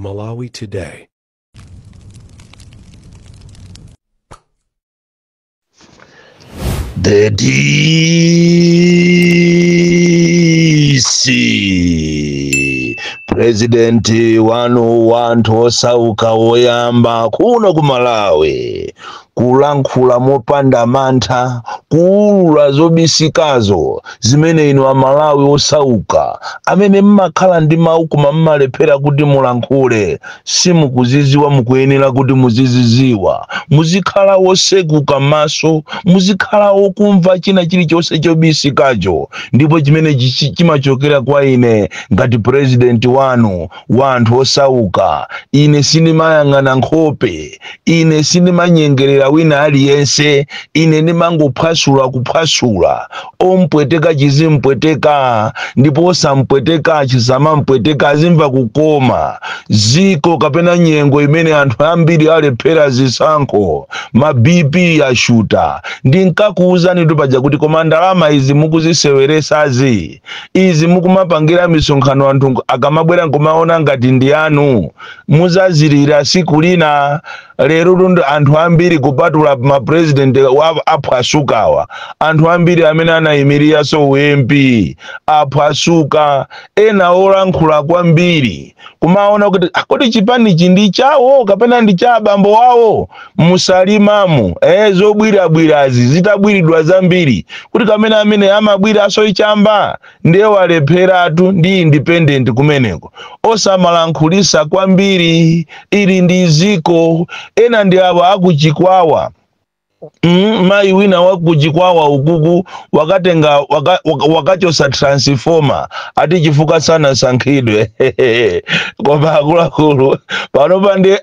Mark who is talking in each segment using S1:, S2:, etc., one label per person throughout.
S1: Malawi Today.
S2: The DC President wanu wanthu osauka woyamba kuno ku Malawi kulankhula mopanda mantha, kuulula zobisikazo zimene inu Amalawi osauka amene mmakhala ndi mawu koma mmalephera kuti mulankhule simukuziziwa, mukuyenera kuti muziziziwa, muzikhala wosekuka maso, muzikhala wokumva china chilichonse chobisikacho. Ndipo chimene chimachokera kwa ine ngati president wanu wa anthu osauka, ine sindimayang'ana nkhope, ine sindimanyengerera wina aliyense, ine ndimangophwasula kuphwasula, ompweteka chizimpweteka ndipo osampweteka chisamampweteka, azimva kukoma. Ziko kapena nyengo imene anthu ambiri alephera zisankho, ma BP ashuta. Ndinkakuwuzani tu paja kuti koma ndalama izi mukuziseweresazi, izi mukumapangira misonkhano, anthu akamabwera nkumaona ngati ndi anu, muzazilira siku lina. Lero tundu anthu ambiri kupatula ma president aphwasukawa, anthu ambiri amene anayimiriranso u MP aphwasuka, ena olankhula kwambiri kumaona kuti kodi chipanichi ndi chawo kapena ndi cha abambo wawo musalimamu, zobwirabwirazi zitabwiridwa zambiri kuti kamene amene amabwiraso ichamba ndiye walepheratu ndi independent kumeneko, osamalankhulisa kwambiri. Ili ndi ziko. Ena ndi awo akuchikwawa. Mayi wina wakuchikwawa ukuku wakatenga wakachosa transformer ati chifukwa sanasankhidwe. Koma akuluakulu panopa ndi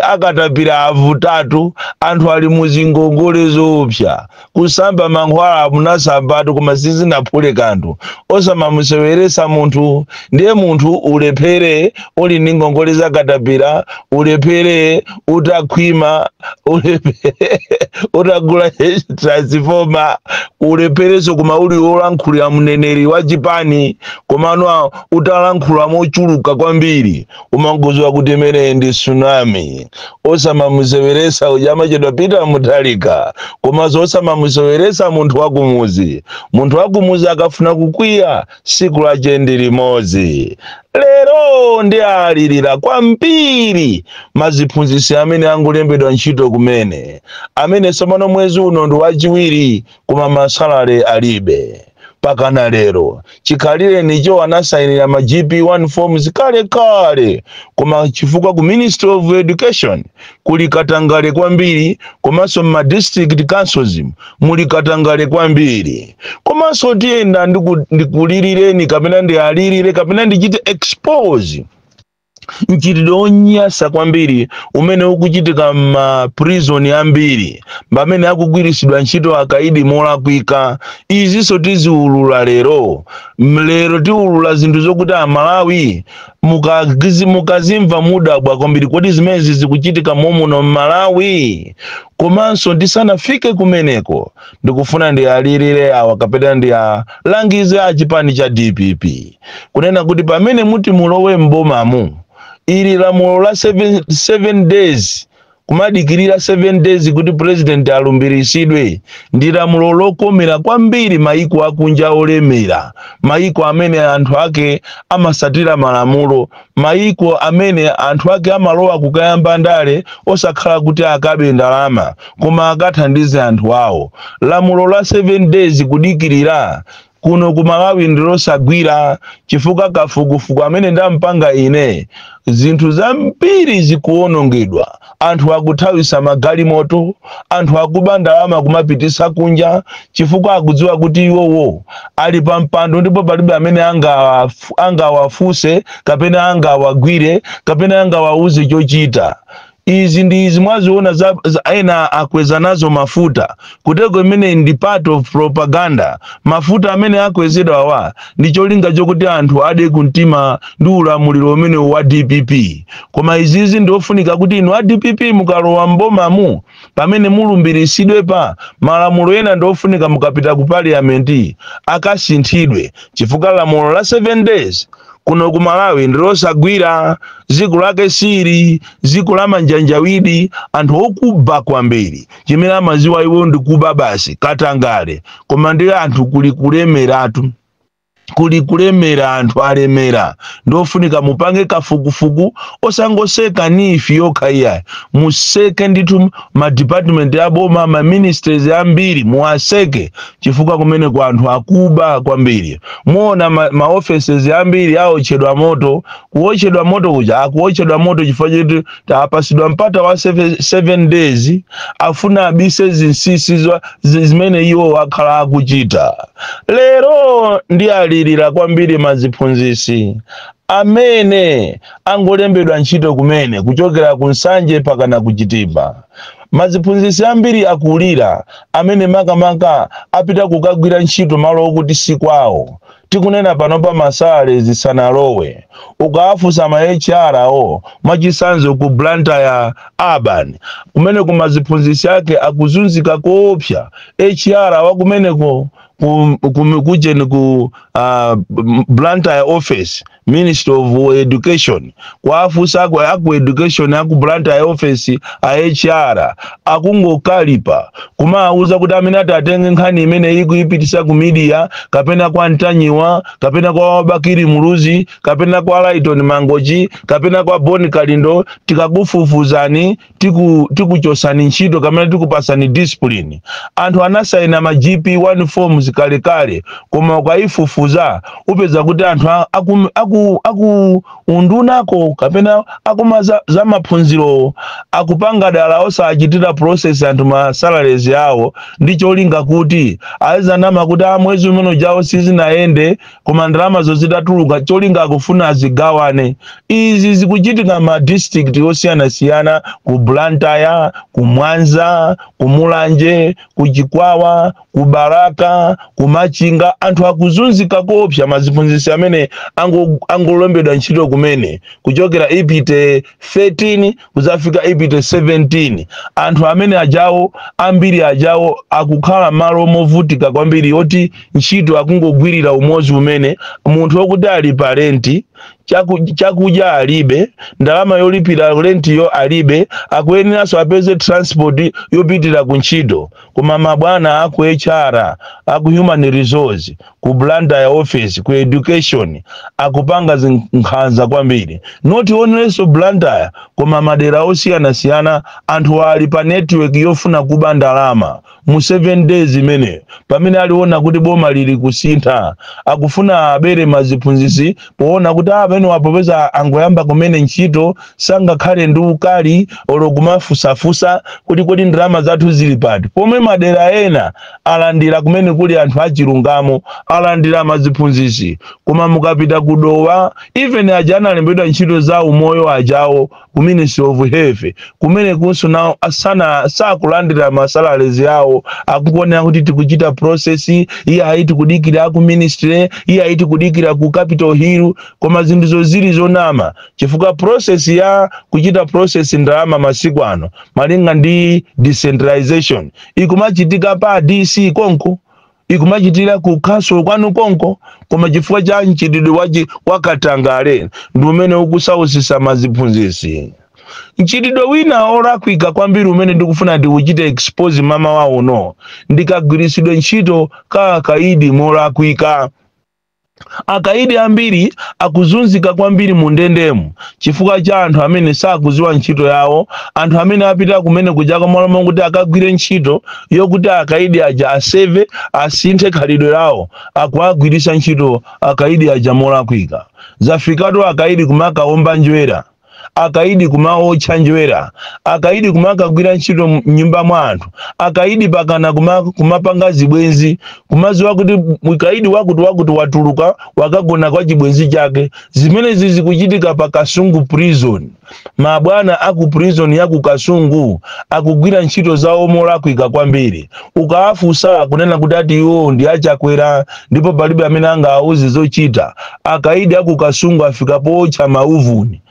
S2: akatapira avutatu, anthu ali muzingongole zoopsa, kusamba mankhwala munasambatu koma sizinaphule kanthu. Osamamuseweresa munthu, ndiye munthu ulephere uli ndi ngongole za katapira, ulephere utakhwima, ulephere utagula transformer, ulephereso koma uli wolankhulira mneneri wa chipani, komano utalankhula mochuluka kwambiri umangoziwa kuti imene ndi tsunami. Osamamuseweresa uja amachedwa Peter Mutharika, komanso osamamuseweresa munthu wakumuzi. Munthu wakumuzi akafuna kukwiya siku lache ndi limodzi. Lero ndi alirira kwambiri maziphunzitsi amene angulembedwa ntchito kumene, amene tsopano mwezi uno ndi wachiwiri koma masalale alibe pakana lero. Chikhalire nicho anasayinira ma GP1 forms kale kale, koma chifukwa ku Ministry of Education kuli katangale kwambiri, komanso ma district councils muli katangale kwambiri. Komanso tiyenda ndikulilireni kapena ndialirire kapena ndichite expose mchitidwe wonyasa kwambiri umene ukuchitika ma prison ambiri, pamene akugwiritsidwa ntchito akaidi molakwika. Izinso tiziulula lero. Lero tiulula zinthu zokuti Amalawi mukazimva mudabwa kwambiri, kodi zimenezi zikuchitika momuno m'Malawi? Komanso ndisanafike kumeneko, ndikufuna ndiyalirire awa kapena ndiyalangize a chipani cha DPP kunena kuti pamene muti mulowe m'bomamu, ili lamulo la 7 days, kumadikirira 7 days kuti president alumbiritsidwe, ndi lamulo lokomera kwambiri maiko akunja olemera, maiko amene anthu ake amasatira malamulo, maiko amene anthu ake amalowa kukayamba ndale osakhala kuti akabe ndalama koma akathandize anthu awo. Lamulo la 7 days kudikirira kuno ku Malawi ndilosagwira, chifukwa kafukufuku amene ndampanga ine, zinthu zambiri zikuwonongedwa, anthu akuthawisa magalimoto, anthu akuba ndalama kumapitisa kunja, chifukwa akudziwa kuti iwowo ali pa mpando ndipo palibe amene angawafuse kapena angawagwire kapena angawauze chochita. Izi ndi izi mwaziona za ena akweza nazo mafuta kuteko, imene ndi part of propaganda. Mafuta amene akwezedwa awa ndi cholinga chokuti anthu ade kumtima ndi ulamuliro umene wa DPP. Koma izizi ndiofunika kuti inu a DPP mukalowa mbomamu, pamene mulumbiritsidwe, pa malamulo ena ndiofunika mukapita ku parliament akasinthidwe, chifukwa lamulo la 7 days Kuno ku Malawi ndilosagwira, dziko lake sili dziko la manjanjawidi, anthu okuba kwambiri. Chimene amaziwa iwo ndikuba basi, katangale. Koma ndi anthu kuli kulemeratu, kuli kulemera, anthu alemera. Ndofunika mupange kafukufuku, osangoseka NEEF yokha iyayi. Museke ndithu ma department aboma, ma ministries ambiri muwaseke, chifukwa kumene ku anthu akuba kwambiri. Muona ma offices ambiri aotchedwa moto. Kuotchedwa moto kuja akuotchedwa moto chifukwa choti tapasidwa mpata wa 7 days, afuna abise zinsinsi zimene iwo akhala akuchita. Lero ndi alirira kwambiri maziphunzisi amene angolembedwa ntchito kumene kuchokera ku Nsanje pakana ku Chitipa. Maziphunzisi ambiri akulira, amene makamaka apita kukagwira ntchito malo okuti si kwawo. Tikunena pano pa ma salary zisanalowe, ukawafunsa ma HR o, mwachisanzo ku Blantyre Urban kumene kumaziphunzisi ake akuzunzika koopsa. HR wakumeneko kujeni ku Blantyre office, Ministry of Education, kwafunsa aku education, aku Blantyre office, a HR akungokalipa kumawuza kuti amene ati atenge nkhani imene ikuyipitisa ku media, kapena kwa Ntanyiwa, kapena kwa Bakili Muluzi, kapena kwa Lighton Mangochi, kapena kwa Boni Kalindo, tikakufufuzani, tikuchosani ntchito kapena tikupasani discipline. Anthu anasaina ma GP1 forms kalekale, koma ukayifufuza upeza kuti anthu aku undunako kapena akuma za maphunziro akupanga dala osachitira process anthu ma salaries yawo, ndi cholinga kuti azanama kuti a mwezi umene ujawo sizinayende, koma ndalama zitatuluka, cholinga akufuna azigawane. Izi zikuchitika ma district osiyanasiyana, ku Blantyre, ku Mwanza, ku Mulanje, ku Chikwawa, ku Baraka, ku Machinga. Anthu akuzunzika koopsa, maziphunzitsi amene angolembedwa ntchito kumene kuchokera IPTE 13 kuzafika IPTE 17. Anthu amene ajawo, ambiri ajawo akukhala malo movutika kwambiri, oti ntchito akungogwirira umodzi umene munthu wokuti ali pa renti, chakudya alibe, ndalama yolipira rentiyo alibe, akuyeneranso apeze transport yopitira ku ntchito. Koma mabwana aku HR, aku human resource, ku Blantyre office, ku education akupanga zinkhanza kwambiri. Not only Blantyre, koma madera osiyanasiyana anthu ali pa network yofuna kuba ndalama mu 7 days imeneyo. Pamene aliona kuti boma lili kusintha, akufuna abere maziphunzitsi poona kuti amene wapopeza angoyamba kumene ntchito, sangakhale ndi ukali olo kumafusafusa kuti kodi ndalama zathu zili pati, pomwe madera ena alandira kumene kuli anthu achilungamo, alandira maziphunzitsi. Koma mukapita kudowa, even aja analembedwa ntchito za umoyo ajawo ku Ministry of Health, kumene kunso nawo asana sakulandira ma salaries yawo. Akukuonera kuti tikuchita process, iye ayi tikudikira ku ministry, iye ayi tikudikira ku Capitol Hill, koma zinthuzo zili zonama, chifukwa process ya kuchita process ndalama masiku ano, malinga ndi decentralization, ikumachitika pa DC konko, ikumachitira ku council kwanu konko. Koma chifukwa cha mchitidwe wakatangale ndi umene ukusausisa maziphunzitsi. Mchitidwe wina olakwika kwambiri umene ndikufuna ndiuchite expose mama wawo uno ndikagwiritsidwe ntchito ka akaidi molakwika. Akaidi ambiri akuzunzika kwambiri mu ndendemo chifukwa cha anthu amene sakuziwa ntchito yawo, anthu amene apita kumene kujako molamo kuti akagwire ntchito yokuti akaidi aja aseve, asinthe khalidwe lawo, akuagwirisa ntchito akaidi aja molakwika. Zafikatu akaidi kumakaomba njwera, akaidi kumaotcha njwera, akaidi kumakagwira ntchito mnyumba mwa anthu, akaidi pakana kumapanga zibwenzi, kumaziwa kuti mkaidi wakuti wakuti watuluka, wakagona kwa chibwenzi chake. Zimenezi zikuchitika pa Kasungu Prison. Mabwana aku prison ya ku Kasungu akugwira ntchito zawo molakwika kwambiri. Ukaafunsa, kunena kuti ati iwo ndi achakwera ndipo palibe amene angawauze zochita. Akaidi aku Kasungu afika pootcha mauvuni.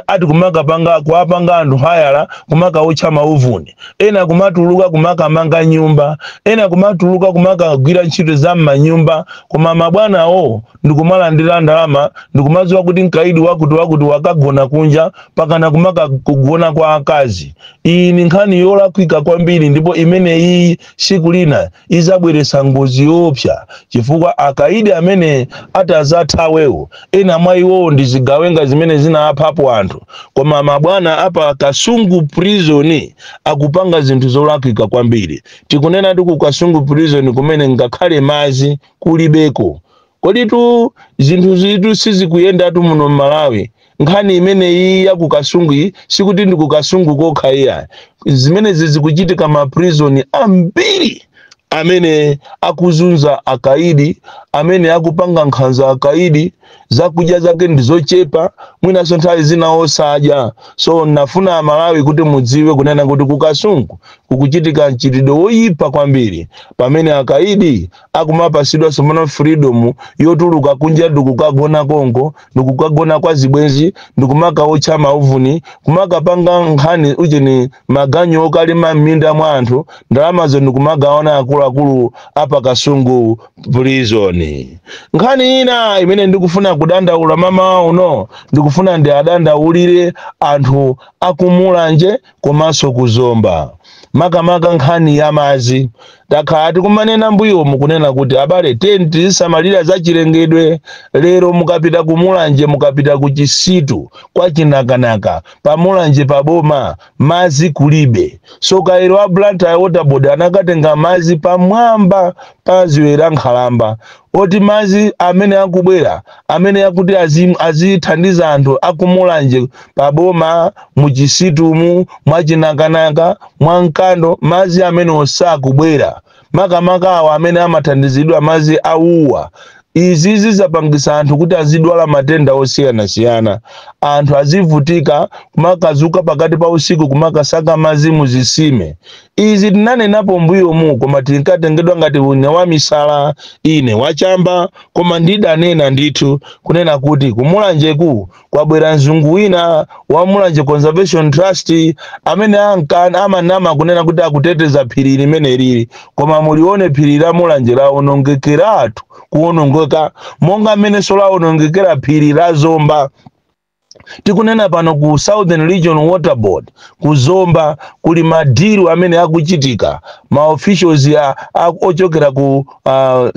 S2: Ati kumakapanga, kuwapanga anthu hire, kumakaotcha mauvuni, ena kumatuluka kumakamanga nyumba, ena kumatuluka kumakagwira ntchito za m'manyumba, koma mabwanawo ndikumalandira ndalama, ndikumadziwa kuti mkaidi wakuti wakuti wakagona kunja, pakana kumaka kugona kwa akazi. Iyi ni nkhani yolakwika kwambiri, ndipo imene iyi siku lina izabweretsa ngozi yoopsa, chifukwa akaidi amene atazathawewo, ena mwa iwowo ndi zigawenga zimene zinaphapo anthu. Koma mabwana apa Kasungu Prison akupanga zinthu zolakwika kwambiri. Tikunena ndi ku Kasungu Prison kumene ngakhale madzi kulibeko. Koditu zinthu zitu sizikuyendatu muno mMalawi. Nkhani imeneyi ya ku Kasungu iyi, sikuti ndi ku Kasungu kokha iya. Zimenezi zikuchitika ma prison ambiri amene akuzunza akaidi, amene akupanga nkhanza akaidi. Zakudya zake ndi zochepa, mwinanso nthawi zina osadya. So nafuna Amalawi kuti mudziwe kunena kuti ku Kasungu kukuchitika mchitidwe woyipa kwambiri, pamene akaidi akumapasidwa somano freedom yotuluka kunja ndikukagona konko, ndikukagona kwa zibwenzi, ndikumakaotcha mauvuni, kumakapanga nkhani ucheni, maganyu okalima m'minda mwa anthu, ndalamazo ndikumagawana akuluakulu apa Kasungu Prison. Nkhani ina imene ndikufuna kudandaula mama uno, ndikufuna ndi adandaulire anthu akuMulanje komanso kuZomba, makamaka nkhani ya madzi. Takhala tikumanena mbuyomu kunena kuti abale, tiyeni tizisamalira za chilengedwe. Lero mukapita kuMulanje, mukapita ku Chisitu kwa Chinakanaka, paMulanje paboma, madzi kulibe. So kairo a Blantyre Water Board anakatenga madzi pamwamba pa dziwe la Nkhalamba, oti madzi amene akubwera, amene akuti azithandiza anthu akuMulanje paboma, muchisitumu mwachinakanaka, mwankando, madzi amene osakubwera, makamaka awo amene amathandizidwa madzi auwa. Izi zizapangisa anthu kuti azidwala matenda osiyanasiyana, anthu azivutika kumakazuka pakati pa usiku kumakasaka madzi muzisime. Izi tinanenapo mbuyomu, koma tinkatengedwa ngati une wa misala, ine wachamba. Koma ndidanena ndithu kunena kuti kuMulanjeku kwabwera mzungu wina wa Mulanje Conservation Trust amene amanama kunena kuti akuteteza phiri limene lili, koma mulione phiri la Mulanje lawonongekeratu, kuwonongeka monga mmenenso lawonongekera phiri la Zomba. Tikunena pano, ku Southern Region Water Board kuZomba kuli ma deal amene akuchitika. Ma officials ochokera ku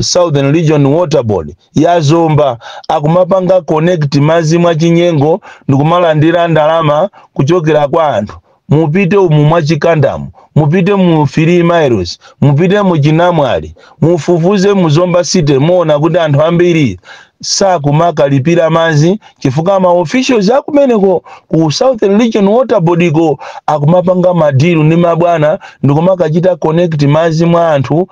S2: Southern Region Water Board ya Zomba akumapanga connect madzi mwachinyengo ndikumalandira ndalama kuchokera kwa anthu. Mupite umu mwachikandamu, mupite mu 3 Miles, mupite mu Chinamwali, mufufuze mu Zomba City, muona kuti anthu ambiri sakumakalipira madzi chifukwa ma officials akumeneko ku Southern Region Water Board ko akumapanga ma deal ndi mabwana ndikumakachita connect madzi mwa anthu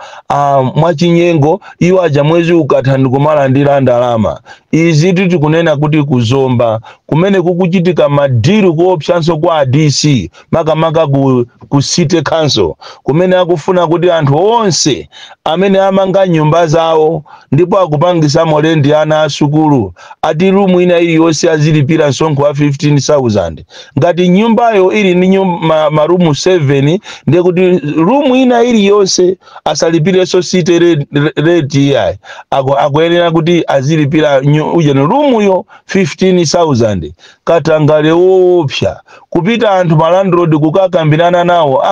S2: mwachinyengo. Iwo aja mwezi ukatha ndikumalandira ndalama. Izi tikunena kuti kuZomba kumene kukuchitika ma deal kuopsanso kwa DC, makamaka ku City Council, kumene akufuna kuti anthu onse amene amanga nyumba zawo ndipo akupangisa rent ana asukulu, ati room ina iliyonse azilipira msonkho wa 15,000. Ngati nyumbayo ili ndi ma room 7, ndiye kuti room ina iliyonse asalipirenso city rate iyayi. Akuyenera kuti azilipira ujeni roomyo 15,000. Katangale woopsa. Kupita anthu ma landlord kukakambirana nawo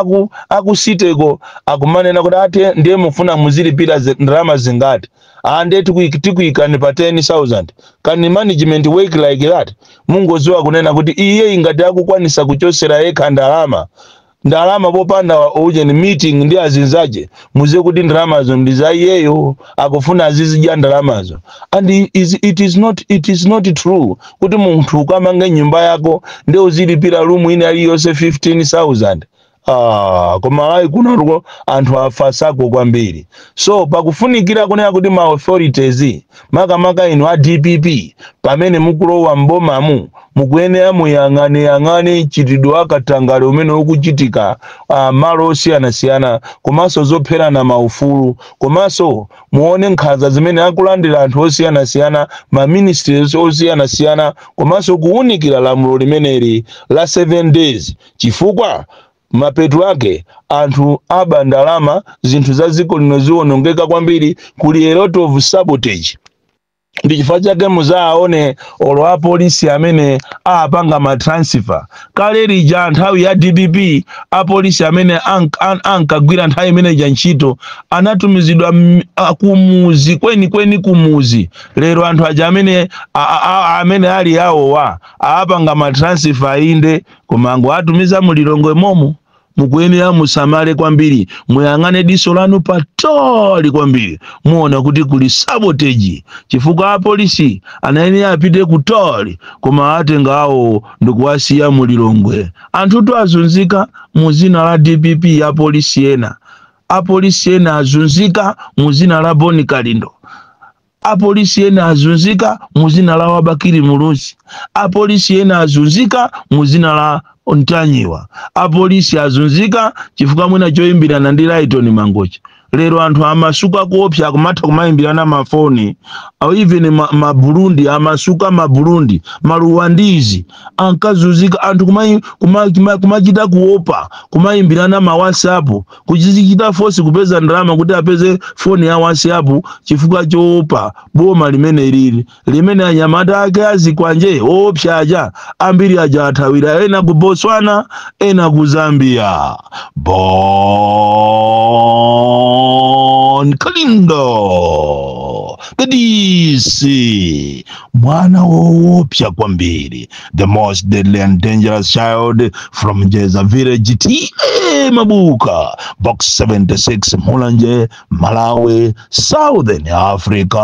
S2: aku cityko, akumanena kuti ati ndiye mufuna muzilipira ndalama zingati? Ah, ndiye tikuyikani pa 10,000. Can management work like that? Mungoziwa kunena kuti iye ingati akukwanisa kuchosera yekha ndalama popanda ujeni meeting ndi azinzache, muziwe kuti ndalamazo ndi za iyeyo, akufuna azizidya ndalamazo. And it is not true kuti munthu ukamange nyumba yako ndi uzilipira room ina iliyonse 15,000. Ah, kumalawi kuno anthu afasako kwambiri. So pakufunikira kunena kuti ma authorities, makamaka inu a DPP, pamene mukulowa mbomamu, mukuyenera muyang'ane yang'ane mchitidwe wakatangale umene ukuchitika malo osiyanasiyana, komanso zopherana maufulu, komanso muone nkhanza zimene akulandira anthu osiyanasiyana, ma ministries osiyanasiyana, komanso kuwunikira lamulo limeneli la 7 days, chifukwa mapeto ake anthu aba ndalama, zinthu za dziko lino ziwonongeka kwambiri. Kuli a lot of sabotage. Ndi chifukwa chake muzaone olo apolisi amene apanga ma transfer kale lija, nthawi ya DPP, apolisi amene ankagwira nthawi imeneja ntchito anatumizidwa kumuzi kwenikweni, kumuzi. Lero anthu aja amene amene ali awowa aapanga ma transfer, inde, koma angoatumiza mulilongwe momo. Mukuyenera musamale kwambiri, muyang'ane diso lanu patali kwambiri, muona kuti kuli sabotage, chifukwa apolisi anayenera apite kutali, koma atenga awo ndikuwasiya mulilongwe. Anthutu azunzika mu zina la DPP. Apolisi ena, apolisi ena azunzika mu zina la Boni Kalindo. Apolisi ena azunzika mu zina la wa Bakili Muluzi. Apolisi ena azunzika mu zina la Ntanyiwa. Apolisi azunzika chifukwa mwina choyimbirana ndi Lighton Mangochi. Lero anthu amasuka kuopsa, akumatha kumayimbirana mafoni au even ma Burundi amasuka, ma Burundi, Maruwandizi ankazunzika anthu kumachita kuopa kumayimbirana ma WhatsApp, kuchichita force kupeza ndalama kuti apeze foni ya WhatsApp, chifukwa choopa boma limene lili limene anyamata ake azikwanje oopsa aja. Ambiri aja athawira, ena ku Botswana, ena ku Zambia. Bon Kalindo, the DC, mwana woopsa kwambiri, the most deadly and dangerous child from Jeza Village, T/A Mabuka, Box 76, Mulanje, Malawi, Southern Africa.